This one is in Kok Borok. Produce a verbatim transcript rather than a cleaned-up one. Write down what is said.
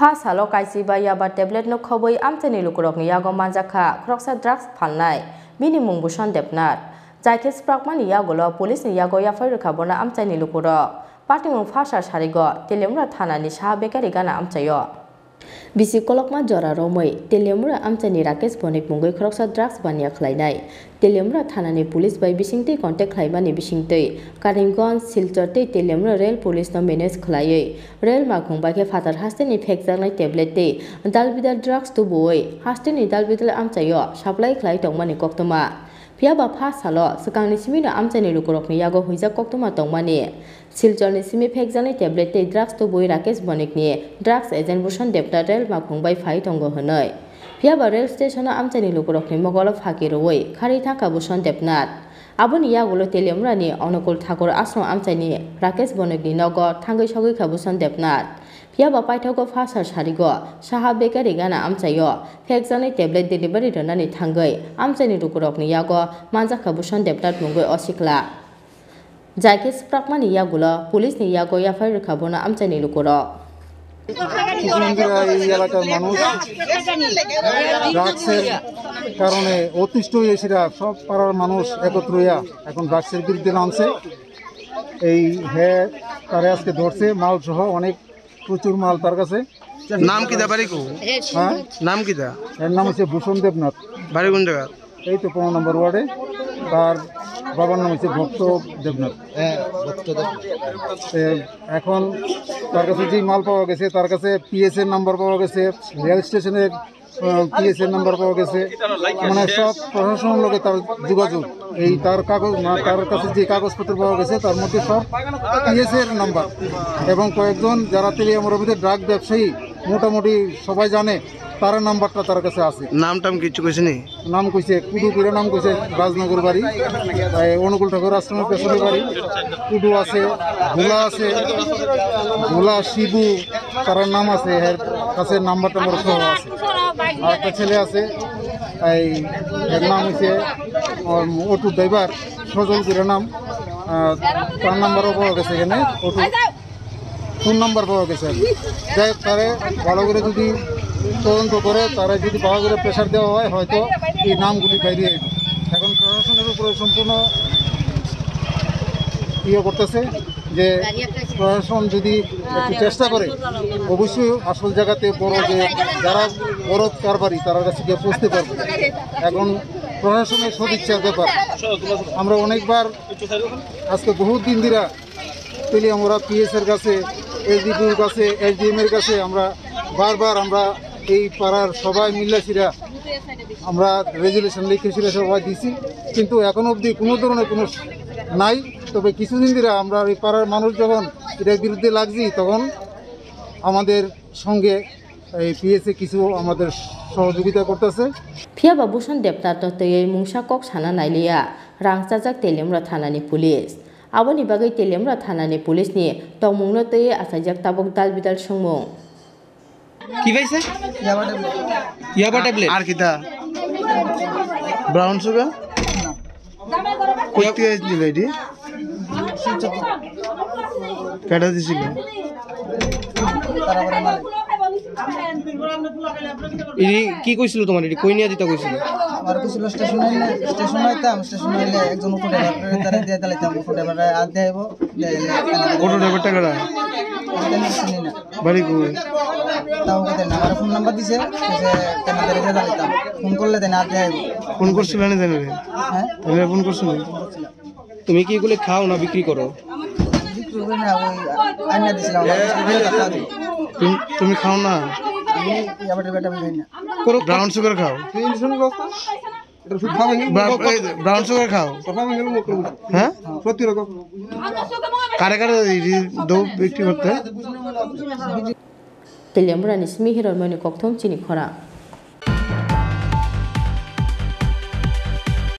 Pha salo kaisi ba yaba tablet no khobwi amchaini lukurokni yago manjakha khoroksa drugs phalnai, bini mung Bhusan Debnath. Jaikhe swprakmani yagulo police ni yago yaphai rwkha bono amchaini lukurok. Patimung pha sal sarigo Teliamura thanani saha bekari gana amchaio. Bisi kolokma jora romwi Teliamura amchaini Rakesh Bonik mungwi khoroksa drugs baniya khlainai. Teliamura thanani police bai bisingtwi contact khlaimani bisingtwi Karimganj, Silchar tei Teliamura rail police no manage khlaiwi rail makhung bai khe phatar hasteni phekjaknai tablet tei dalbidal drugs tubuwi hasteni dalbidal amchaio supply khlai tongmani koktwma. Phiya ba pha salo swkangni simi no amchaini lukurokni yago huijak koktwma tongmani. Silchorni simi phekjaknai tablet tei drugs tubuwi Rakesh Bonikni drugs agent Bhusan Debnath rail makhung bai phai tongo hwnwi. Phiya ba rail station-o amchaini lukurokni mokolo phaki rwui kharwi thangkha Bhusan Debnath. Aboni yagulo Teliamurani Onukul Thakur Ashram amchaini Rakesh Bonikni nogo thangwi sogwi kha Bhusan Debnath. Phiya ba paithago pha sal sarigo saha bekari gana amchaio phekjaknai tablet delivery rwnani thangwi amchaini lukurokni yago manjakha Bhusan Debnath mungwi o sikla. Jaikhe swprakmani yagulo police ni yago yaphai rwkha bono amchaini lukurok. কিছু দিন ধরে এই এলাকার মানুষ ড্রাগসের কারণে অতিষ্ঠ হয়েছিল, সব পাড়ার মানুষ একত্র হইয়া এখন ড্রাগসের বিরুদ্ধে নামছে। এই হে তারে আজকে ধরছে, মাল সহ অনেক প্রচুর মাল তার কাছে। নাম কিতা বাড়ি কো? হ্যাঁ? নাম কিতা? এর নাম হচ্ছে ভূষণ দেবনাথ। বাড়ি কোন জায়গা? এই তো পনেরো নম্বর ওয়ার্ডে। তার বাবার নাম হচ্ছে ভক্ত দেবনাথ। হ্যাঁ, ভক্ত দেবনাথ। এ, এখন তার কাছে যে মাল পাওয়া গেছে, তার কাছে পিএস এর নাম্বার পাওয়া গেছে, রেল স্টেশনের, আহ, পিএস এর নাম্বার পাওয়া গেছে। মানে সব প্রশাসনের লগে তার যোগাযোগ। এই তার কাগজ, মানে তার কাছে যে কাগজপত্র পাওয়া গেছে, তার মধ্যে সব পিএস এর নাম্বার এবং কয়েকজন যারা তেলিয়ামুড়ার মধ্যে ড্রাগ ব্যবসায়ী, মোটামুটি সবাই জানে, তার নাম্বারটা তার কাছে আছে। নাম টাম কিছু কইছে নি? নাম কইছে, কুডু করে নাম কইছে, রাজনগর বাড়ি, এই অনুকূল ঠাকুর আশ্রমের পেছনে বাড়ি। কুডু আছে, ভোলা আছে, ভোলা, শিবু, তার নাম আছে, এর কাছে নাম্বার টাম্বার সহ আছে। আর একটা ছেলে আছে, এই এর নাম হচ্ছে, উম, অটো ড্রাইভার, সজল করে নাম। আহ, তার নাম্বারও পাওয়া গেছে এখানে, অটো। ফোন নাম্বার পাওয়া গেছে। যাই হোক, তারে ভালো করে যদি তদন্ত করে, তারা যদি ভালো করে প্রেশার দেওয়া হয়, হয়তো এই নামগুলি বাইরে আসবে। এখন প্রশাসনের উপরে সম্পূর্ণ ইয়ে করতেছে যে প্রশাসন যদি একটু চেষ্টা করে, অবশ্যই আসল জায়গাতে বড় যে যারা বড় কারবারি, তার কাছে গিয়ে পৌঁছতে পারবে। এখন প্রশাসনের সদিচ্ছার ব্যাপার। আমরা অনেকবার, আজকে বহুত দিন ধরে তেলিয়ামুড়া পিএস এর কাছে, এসডিপিওর কাছে, এসডিএম এর কাছে আমরা বারবার, আমরা এই পাড়ার সবাই মিল্লাসিরা আমরা রেজুলেশন লিখেছিল, সবাই দিছি, কিন্তু এখন অবধি কোনো ধরনের কোনো নাই। তবে কিছুদিন ধরে আমরা এই পাড়ার মানুষ যখন এটার বিরুদ্ধে লাগছি, তখন আমাদের সঙ্গে এই পিএসএ কিছু আমাদের সহযোগিতা করতেছে। Phiya ba Bhusan Debnath no twiwi mungsa kok sana nailiya, rang chajak Teliamura thanani police. Aboni bagwi Teliamura thanani police ni tongmung no twiwi achaijak tabuk dal bidal swngmung. কি পাইছে? ইয়াবা ট্যাবলেট। ইয়াবা ট্যাবলেট। আর কিতা? Brown sugar? না। কই থেকে আইছিল এটি? শিলচর থেকে। কেটা দিছিল? তারা বলে মালিক। ইনি কি কইছিল তোমার? এটি কই নিয়ে দিতে কইছিল? আমার কইছিল স্টেশনে, স্টেশনে আইতাম, স্টেশনে আইলে একজন অটো ড্রাইভার তারা দিয়ে দিলাইতাম, অটো ড্রাইভার আর দিয়ে আইবো, দিয়ে আইলে অটো ড্রাইভার টাকা দেয়? আমি চিনি না। বাড়ি কই? তাও কে দেন, আমার ফোন নাম্বার দিছে, যে কেন করে দিয়ে দিতাম। ফোন করলে দেন, আর দিয়ে আইবো। ফোন করছিল না জানো রে? হ্যাঁ? তুমি ফোন করছো না? তুমি কি এগুলো খাও না বিক্রি করো? বিক্রি করি না, ওই আইনা দিছিলাম, আমার কাছে দিয়ে দিতাম। তুমি, তুমি খাও না? আমি ইয়াবা ট্যাবলেট আমি খাই না। করো, ব্রাউন সুগার খাও। এটা শুধু খাওয়া হয়নি, ব্রা-, এই যে ব্রাউন সুগার খাও। কথা হয়ে গেল, মুখ করবো। হ্যাঁ? সত্যি রকম। কারে কারে এই যে দৌ বিক্রি করতে? Teliamura ni simi Hironmoni kokthom chini khorang.